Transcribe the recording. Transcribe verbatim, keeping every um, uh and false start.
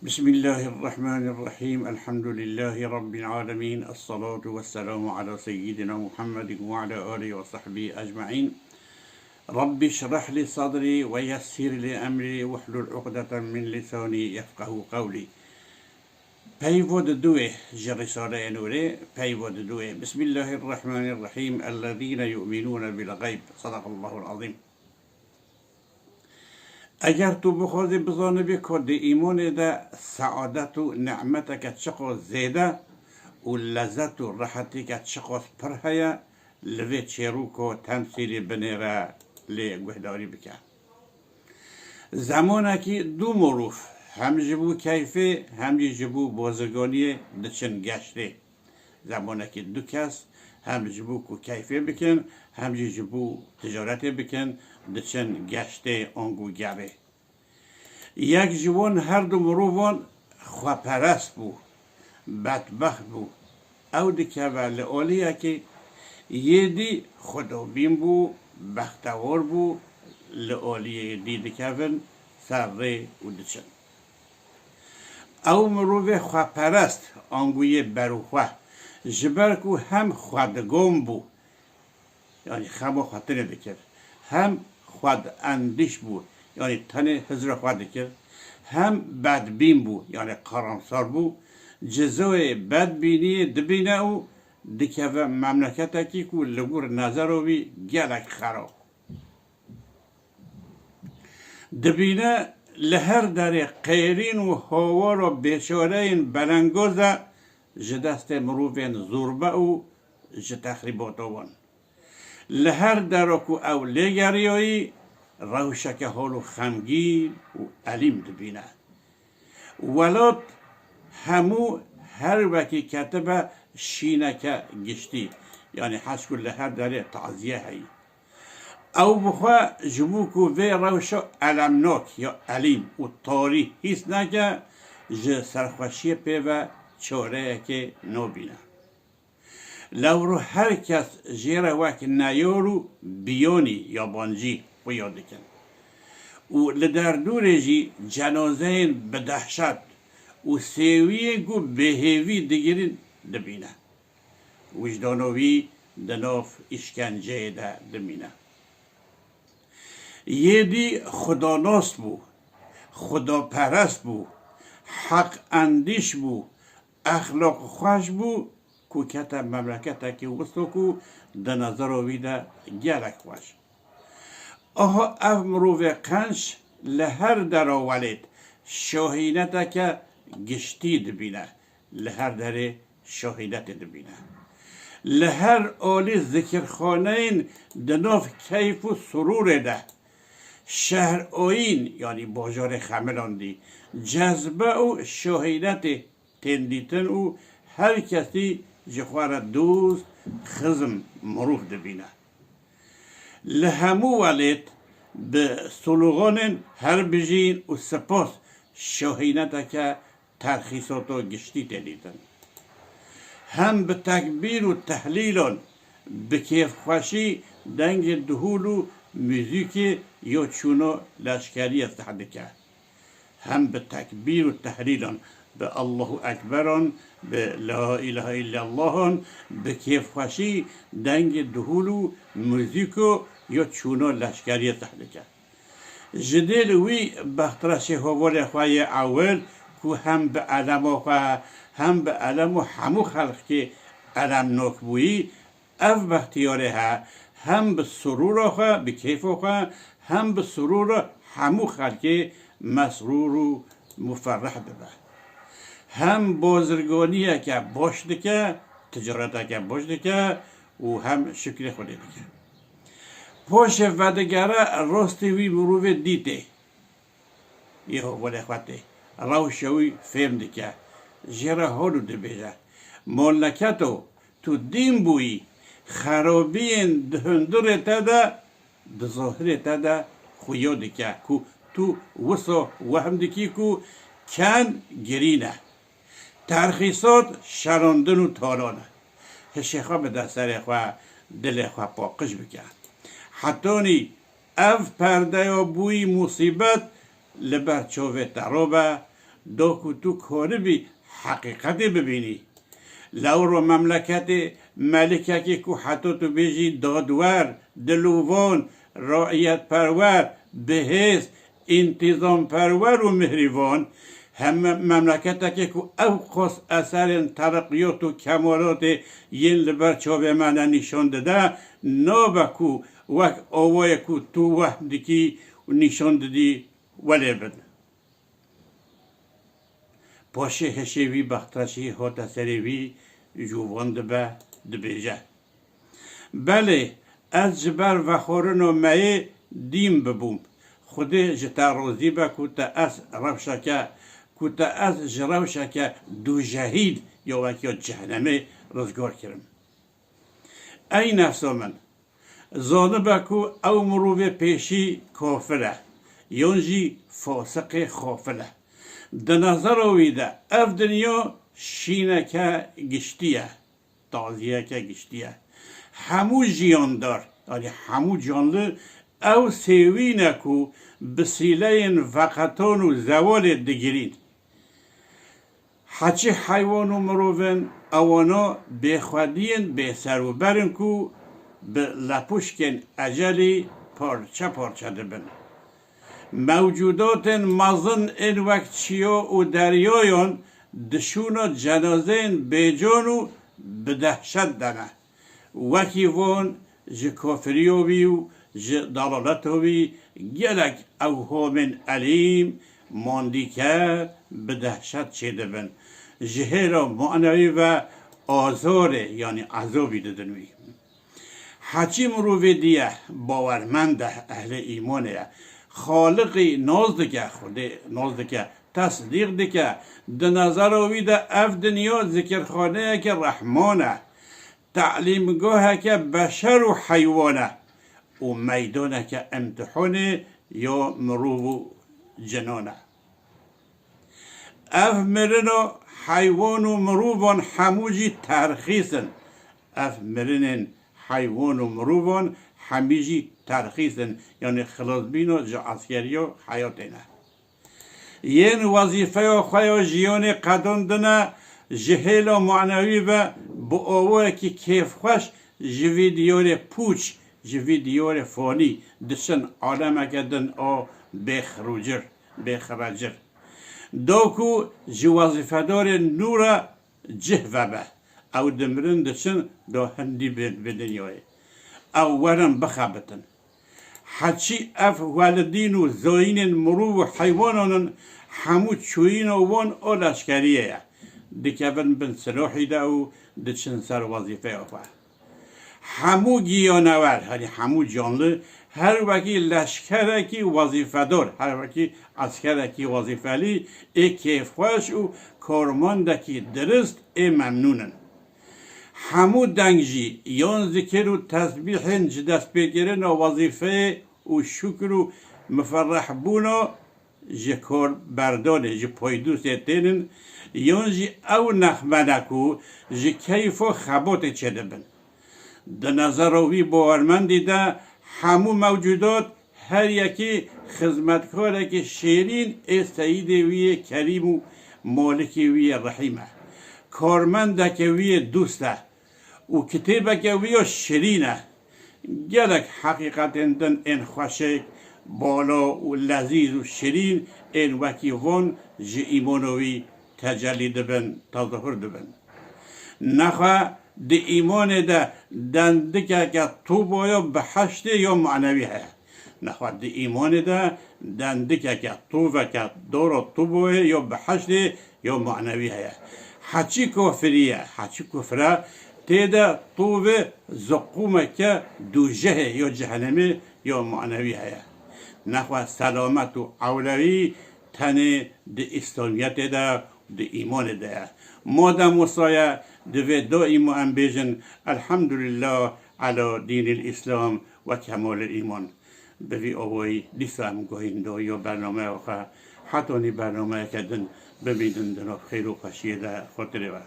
بسم الله الرحمن الرحيم. الحمد لله رب العالمين. الصلاة والسلام على سيدنا محمد وعلى آله وصحبه أجمعين. رب اشرح لي صدري ويسر لي أمري واحلل عقدة من لساني يفقهوا قولي. Peyva di duê ji Risaleyê Nûrê, peyva di duê. بسم الله الرحمن الرحيم. الذين يؤمنون بالغيب. صدق الله العظيم. Eger tu bixwazî bizanibî ku di îmanê de seadet û nimeteke çiqas zêde û lezet û rehetîke çiqas pir heye, li vê çêrûko temsîlî binêre lê guhdarî bike. Zemanekî du mirov, hem ji bo keyfê, hem jî ji bo bazirganiyê diçin geştê. Zemanekî du kes hem ji bo ku keyfê bikin, hem jî ji bo ticaretê bikin, diçin geştê ango gerê. Yek ji wan her du mirovan xweperest bû, bedbext bû. Ew dikeve li aliyekê, yê dî xwedabîn bû, bextewar bû, li aliyê dî dikevin ser rê û diçin. Ew mirovê xweperest, ango yê berûxwe, ji ber ku hem xwedigan bû, yanî xema xwe tenê dikir, hem xwedendîş bû, yanî tenê hizra xwe dikir, hem bedbîn bû, yanî karamsar bû, cizayê bedbîniyê dibîne û dikeve memleketekî ku li gor nezera wî gelek xerab. Dibîne li her derê qêrîn û hawara bêçareyên belengoz e, ji destê mirovên zorbe û ji texrîbata wan. Li her dera ku ew lê geriyayî, rewşeke hol û xemgîn û elîm dibîne. Welat hemû her wekî ketibe şîneke giştî, yanî heşt ku li her derê taziye heyî. Ew bi xwe ji bo ku vê rewşa elemnak ya elîm û tarî hîs neke, ji serxweşiyê pê ve çareyekê nabîne. Lewro her kes jê re wek neyar û biyanî yabancî xuya dikin û li derdorê jî cenazeyên bi dehşet û sêwiyên ku bêhêvî digirîn dibîne. Wijdana wî di nav îşkenceyê de dimîne. Yê dî xudanas bû, xudaperest bû, heqendîş bû, exlaq xweş bû, ku kete memleketekî wisa ku di nezera wî de gelek xweş. Aha ev mirovê qenc li her dera welêt şahîneteke giştî dibîne, li her derê şahînetê dibîne. Li her alî zikirxaneyên di nav keyf û surûrê de, şehr oyîn, yanî bajarê xemilandî, cezbe û şahînetê tên dîtin û her kesî ji xwe re dost, xizm, mirov dibîne. Li hemû welêt bi sloganên her bijîn û spas şahîneteke terxîsata giştî tê dîtin. Hem bi tekbîr û tehlîlan bi kêfxweşî dengê dihûl û muzîkê ya çûna leşkeriyê zeh dike. Hem bi tekbîr û tehlîlan, bi Allahu Ekberan, bi La îlahe îllellahan, bi kêfxweşî dengê dihûl û muzîko ya çûna leşkeriyê zeh dike. Ji dêl wî bextreşê hovalê xwe yê ewil ku hem bi elema xwe, hem bi elema hemû xelkê elemnok bûyî, ev bextiyarê he, hem bi surûra xwe, bi kêfa xwe, hem bi surûra hemû xelkê mesrûr û muferrih dibe. Hem bazirganiyeke baş dike, ticareteke baş dike û hem şikrê Xwedê dike. Paşê vedigere rastî wî mirovê dîtê. Yê hovalê xwe tê. Rewşa wî fêm dike. Jê re hol û dibêje, Moleketo, tu dîn bûyî, xerabiyên di hundirê te de, di zahirê te de xuya dike ku tu wisa wehm dikî ku ken girî ne. Terxîsat şerandin û talan e. Hişê xwe bide serê xwe, dilê xwe paqij bike. Hetanî ev perdeya bûyî musîbet li ber çavê te rabe, Do ku tu koribî heqîqetê bibînî. Lewro memleketê melikekê ku heto tu bêjî dadwer, dilovan, raiyetperwer, bihêz, întîzamperwer û mihrîvan, hem memleketekê ku ew qas eserên tereqiyot û kemalatê yên li ber çavê me de nîşan dide, nabe ku wek awayê ku tu wehm dikî û nîşan didî welê bin. Paşê hişê wî Bextaşî hate serê wî, ji wan dibe, dibêje: Belê, ez ji ber vexwarina me yê dîn bibûm. Xwedê ji te razî be ku te ez rewşeke, ku te ez ji rewşeke dûjehî ya wek ya cehnemê rizgar kirim. Ey nefsa min, zanibe ku ew mirovê pêşî kafir e, yan jî fasiqê xafil e. Di nezera wî de ev dinya şîneke giştî ye, taziyeke giştî ye. Hemû jiyandar, yanî hemû canli, ew sêwî ne ku bi sîleyên veqetan û zewalê digirîn. Heçî heywan û mirov in, ewana bêxwediyên bêserûber in ku bi lepuşkên ecelî parçe parçe dibin. Mewcûdatên mezin ên wek çiya û deryayan di şûna cenazeyên bêcan û bi dehşet de ne. Wekî van ji kafiriya wî û ji delaleta wî gelek ewhamên elîm, mandîker, bi dehşet çêdibin. Ji hêla manewî ve azarê, yanî ezabî didin wî. Heçî mirovê dî ye, bawermend e, ehlê îmanê ye. Xaliqî nas dike, Xwedê nas dike, tesdîq dike. Di nezera wî de ev dinya zikirxaneyeke Rehman e. Telîmgaheke beşer û heywan e û meydaneke îmtîhanê ya mirov û cinan e. Ev mirina heywan û mirovan hemû jî terxîs in. Ev mirinên heywan û mirovan hemî jî terxîs in, yanî xilasbîna ji eskeriya heyatê ne. Yên wezîfeya xwe ya jiyanê qedandine, ji hêla manewî ve bi awayekî kêfxweş ji vî diyarê pûç, ji vî diyarê fanî diçin alemeke din a bêxirûcir, bêxiracir. Da ku ji wezîfedarên nû re cih vebe. Ew dimirin diçin da hindî bi, bi dinyayê. Ew werin bixebitin. Heçî ev welidîn û zayînên mirov û heywanan in, hemû çûyîna wan a leşkeriyê ye. Dikevin bin silahî de û diçin ser wezîfeya xwe. Hemû giyanewer, herî hemû canli, her wekî leşkerekî wezîfedar, her wekî eskerekî wezîfelî ê kêfxweş û karmendekî dirist ê memnûn in. Hemû deng jî yan zikir û tesbîhên ji destpêkirina wezîfeyê û şukir û miferrehbûna ji kar berdanê, ji paydûsê tênin, yan jî ew nexme ne ku ji keyf û xebatê çêdibin. Di nezera wî bawermendî de hemû mewcûdat her yekî xizmetkarekî şêrîn ê seyîdê wî yê kerîm û malikê wî yê rehîm e. Karmendeke wî yê dûst e û kitêbeke wî ya şirîn e. Gelek heqîqetên din ên xweşik, bala û lezîz û şirîn ên wekî van ji îmana wî tecellî dibin, tezahur dibin. Nexwe di îmanê de dendikeke tûba ya biheştê ya manewî heye. Nexwe di îmanê de dendikeke, tûveke dora tûbayê ya biheştê ya manewî heye. Heçî kafirî ye, heçî kufre, tê de tûvê ziqûmeke dûjehê ya cehenemê ya manewî heye. Nexwe selamet û ewlewî tenê di îslamiyetê de, di îmanê de ye. Madem wisa ye, divê daîma em bêjin, Elhamdulillah ela dînil Îslam ve kemalil îman. Bi vî awayî dîsa em guhîn dawiya bernameya xwe, hetanî bernameyeke din bimînin di nav xêr û xweşiyê de. Xatirê we.